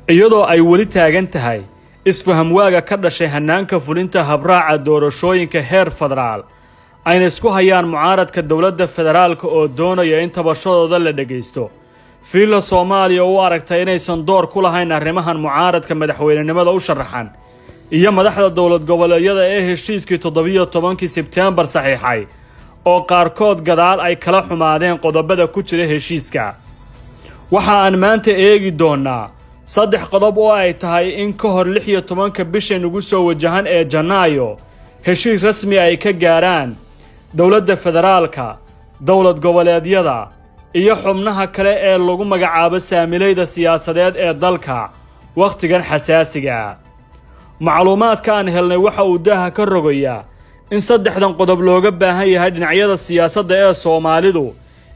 Iyadoo ay weli taagan tahay isfahamwaaga ka dhashay hannaanka fulinta habraaca doorashooyinka heer federaal, ayna isku hayaan mucaaradka dowladda federaalka oo doonaya in tabashadooda la dhegaysto, Villa Soomaaliya u aragtay inaysan door ku lahayn arrimahan mucaaradka madaxweynenimada u sharaxan iyo madaxda dowlad goboleedyada ee heshiiskii 17-kii Sebteembar saxiixay, oo qaarkood gadaal ay kala xumaadeen qodobada ku jira heshiiska. Waxa aan maanta eegi doonnaa saddex qodob oo ay tahay in ka hor 16-ka bisha nagu soo wajahan ee Janaayo heshiis rasmi ay ka gaaraan dowladda federaalka, dowlad goboleedyada iyo xubnaha kale ee lagu magacaabo saamilayda siyaasadeed ee dalka wakhtigan xasaasiga ah. Macluumaadka aan helnay waxa uu daaha ka rogayaa in saddexdan qodob looga baahan yahay dhinacyada siyaasadda ee Soomaalidu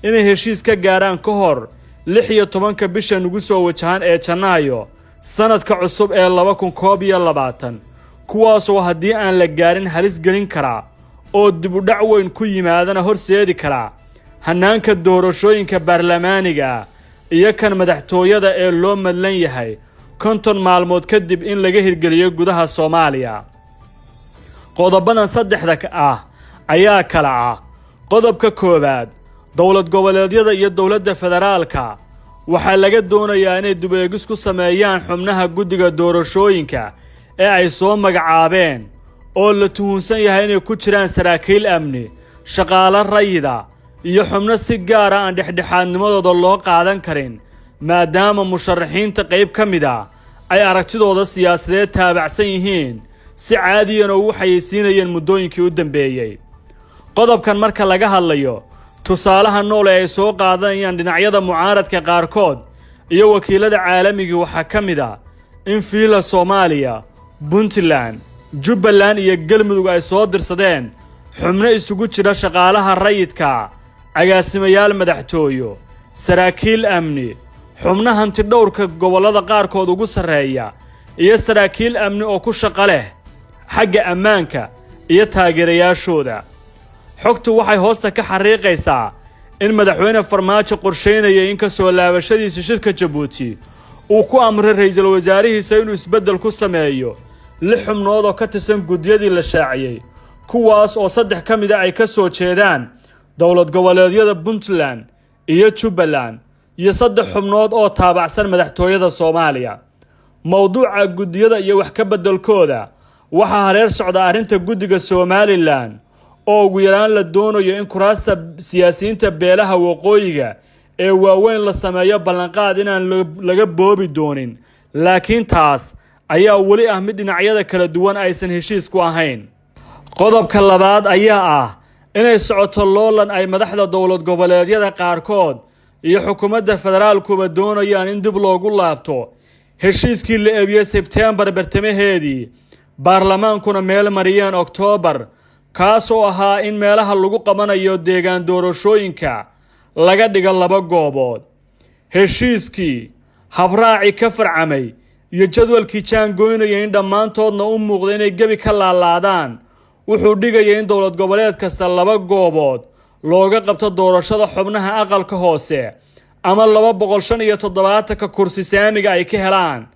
inay heshiis ka gaaraan ka hor 16-ka bisha nagu soo wajahan ee Janaayo sannadka cusub ee 2021, kuwaasoo haddii aan la gaarin halis gelin karaa oo dib u dhac weyn ku yimaadana horseedi karaa hannaanka doorashooyinka baarlamaaniga iyo kan madaxtooyada ee loo madlan yahay 50 maalmood kadib in laga hirgeliyo gudaha Soomaaliya. Qodobadan saddexda ah ayaa kala ah: qodobka koowaad, dowlad goboleedyada iyo dowladda federaalka waxaa laga doonayaa inay dib-eegis ku sameeyaan xubnaha guddiga doorashooyinka ee ay soo magacaabeen, oo la tuhunsan yahay inay ku jiraan saraakiil amni, shaqaalo rayida iyo xubno si gaara aan dhexdhexaadnimadooda loo qaadan karin, maadaama musharaxiinta qayb ka mid ah ay aragtidooda siyaasadeed taabacsan yihiin, si caadiyana ugu xayeysiinayeen muddooyinkii u dambeeyey. Qodobkan marka laga hadlayo, tusaalaha nool ee ay soo qaadanayaan dhinacyada mucaaradka qaarkood iyo wakiilada caalamigii waxaa ka mid ah in Villa Soomaaliya, Puntland, Jubbaland iyo Galmudug ay soo dirsadeen xubno isugu jira shaqaalaha rayidka, agaasimayaal madaxtooyo, saraakiil amni, xubno hanti dhowrka gobollada qaarkood ugu sarreeya iyo saraakiil amni oo ku shaqo leh xagga ammaanka iyo taageerayaashooda. Xogtu waxay hoosta ka xariiqaysaa in Madaxweyne Farmaajo qorshaynayay in ka soo laabashadiisa shirka Jabuuti uu ku amray ra'iisul wasaarihiisa inuu isbeddel ku sameeyo lix xubnood oo ka tirsan guddiyadii la shaaciyey, kuwaas oo saddex ka mida ay ka soo jeedaan dowlad goboleedyada Puntland iyo Jubbaland, iyo saddex xubnood oo taabacsan madaxtooyada Soomaaliya. Mowduuca guddiyada iyo wax ka beddelkooda waxaa hareer socda arrinta guddiga Somaliland, oo ugu yaraan la doonayo in kuraasta siyaasiyiinta beelaha waqooyiga ee waaweyn la sameeyo ballanqaad inaan laga boobi doonin, laakiin taas ayaa weli ah mid dhinacyada kala duwan aysan heshiis ku ahayn. Qodobka labaad ayaa ah inay socoto loolan ay madaxda dowlad goboleedyada qaarkood iyo xukuumadda federaalkuba doonayaan in dib loogu laabto heshiiskii la ebiyey Sebteembar bartamaheedii, baarlamaankuna meel mariyeen Oktoobar, kaasoo ahaa in meelaha lagu qabanayo deegaan doorashooyinka laga dhigo laba goobood. Heshiiskii, habraaci ka farcamay iyo jadwalkii jaangoynaya in dhammaantoodna u muuqda inay gebi ka laalaadaan, wuxuu dhigaya in dowlad goboleed kasta laba goobood looga qabto doorashada xubnaha aqalka hoose ama 275-ka kursi saamiga ay ka helaan.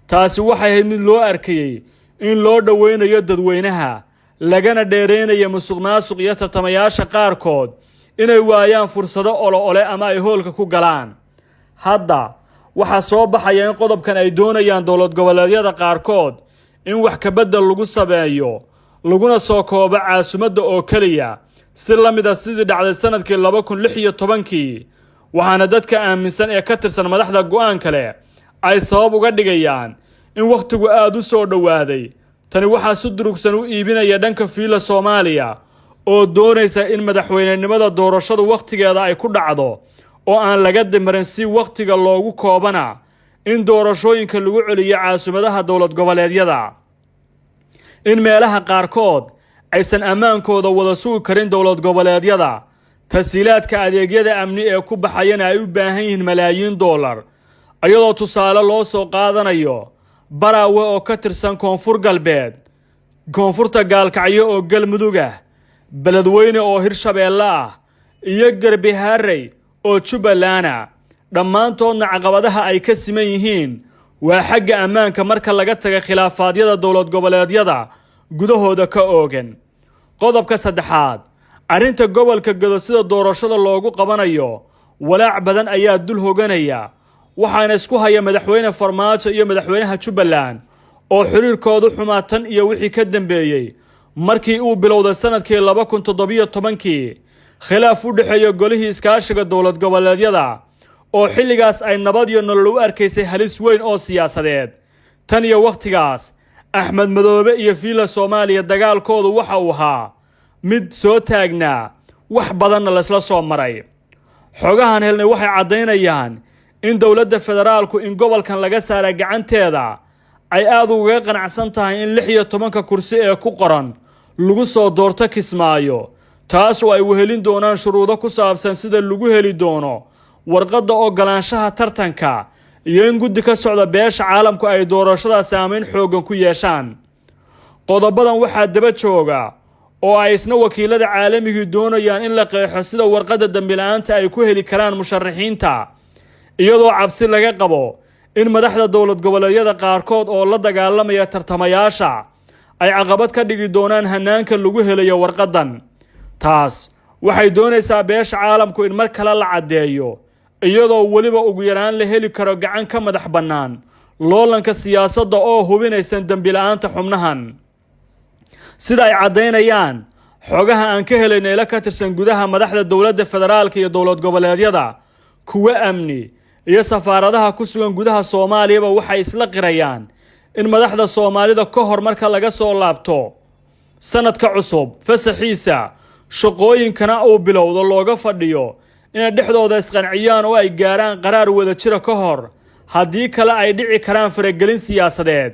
Taasi waxay ahayd mid loo arkayey in loo dhoweynayo dadweynaha, lagana dheereynayo musuq maasuq iyo tartamayaasha qaarkood inay waayaan fursado olo ole ama ay hoolka ku galaan. Hadda waxaa soo baxaya in qodobkan ay doonayaan dowlad goboleedyada qaarkood in wax kabedel lagu sameeyo, laguna soo koobo caasimadda oo keliya, si la mid ah sidii dhacday sanadkii 2016-kii. Waxaana dadka aaminsan ee ka tirsan madaxda go'aan kale ay sabab uga dhigayaan in wakhtigu aada u soo dhowaaday. Tani waxaa si durugsan u iibinaya dhanka Villa Soomaaliya, oo doonaysa in madaxweynenimada doorashadu wakhtigeeda ay ku dhacdo oo aan laga dimirin, si wakhtiga loogu koobana in doorashooyinka lagu celiyo caasimadaha dowlad goboleedyada. In meelaha qaarkood aysan ammaankooda wada sugi karin dowlad goboleedyada, tashiilaadka adeegyada amni ee ku baxayana ay u baahan yihiin malaayiin dollar, iyadoo tusaale loo soo qaadanayo Baraawe oo ka tirsan Koonfur Galbeed, koonfurta Gaalkacyo oo Galmudug ah, Beledweyne oo Hirshabeelle ah iyo Garbihaarey oo Jubbaland ah, dhammaantoodna caqabadaha ay ka siman yihiin. Waa xagga ammaanka marka laga taga khilaafaadyada dowlad goboleedyada gudahooda ka oogan. Qodobka saddexaad, arrinta gobolka Gedo, sida doorashada loogu qabanayo, walaac badan ayaa dul hoganaya, waxaana isku haya Madaxweyne Farmaajo iyo madaxweynaha Jubbaland oo xiriirkoodu xumaa tan iyo wixii ka dambeeyey markii uu bilowday sanadkii 2017-kii khilaaf u dhexeeya golihii iskaashiga dowlad goboleedyada, oo xilligaas ay Nabad iyo Nolol u arkaysay halis weyn oo siyaasadeed. Tan iyo wakhtigaas, Axmed Madoobe iyo Villa Soomaaliya dagaalkoodu waxa uu ahaa mid soo taagnaa, wax badanna laysla soo maray. Xogahan helnay waxay caddaynayaan in dowladda federaalku in gobolkan laga saara gacanteeda ay aada ugaga qanacsan tahay in 16-ka kursi ee ku qoran lagu soo doorto Kismaayo, taas oo ay wehelin doonaan shuruudo ku saabsan sida lagu heli doono warqadda ogolaanshaha tartanka iyo in guddi ka socda beesha caalamku ay doorashada saameyn xooggan ku yeeshaan. Qodobadan waxaa daba jooga oo ay isna wakiilada caalamigii doonayaan in la qeexo sida warqadda dembi la'aanta ay ku heli karaan musharaxiinta, iyadoo cabsi laga qabo in madaxda dowlad goboleedyada qaarkood oo la dagaalamaya tartamayaasha ay caqabad ka dhigi doonaan hanaanka lagu helayo warqaddan. Taas waxay doonaysaa beesha caalamku in mar kale la caddeeyo, iyadoo weliba ugu yaraan la heli karo gacan ka madax bannaan loolanka siyaasadda oo hubinaysan dembi la'aanta xubnahan. Sida ay caddaynayaan xogaha aan ka helayna ilo ka tirsan gudaha madaxda dowladda federaalka iyo dowlad goboleedyada, kuwo amni iyo safaaradaha ku sugan gudaha Soomaaliyaba, waxay isla qirayaan in madaxda Soomaalida ka hor marka laga soo laabto sanadka cusub fasaxiisa, shaqooyinkana uu bilowdo, looga fadhiyo inay dhexdooda isqanciyaan oo ay gaaraan qaraar wadajira ka hor, haddii kale ay dhici karaan faragelin siyaasadeed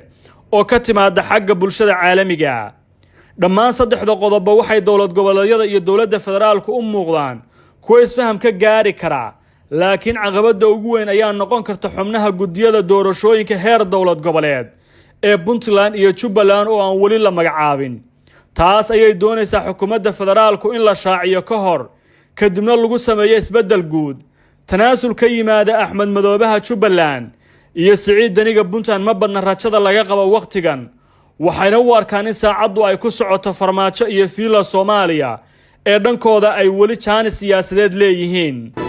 oo ka timaada xagga bulshada caalamiga. Dhammaan saddexda qodobba waxay dowlad goboleedyada iyo dowladda federaalku u muuqdaan kuwo isfaham ka gaari karaa, laakiin caqabadda ugu weyn ayaa noqon karta xubnaha guddiyada doorashooyinka heer dowlad goboleed ee Puntland iyo Jubbaland oo aan weli la magacaabin. Taas ayay doonaysaa xukuumadda federaalku in la shaaciyo ka hor, kadibna lagu sameeyo isbeddel guud. Tanaasul ka yimaada Axmed Madoobaha Jubbaland iyo Siciid Deniga Puntland ma badna rajada laga qabo wakhtigan, waxayna u arkaan in saacaddu ay ku socoto Farmaajo iyo Villa Soomaaliya ee dhankooda ay weli jaanis siyaasadeed leeyihiin.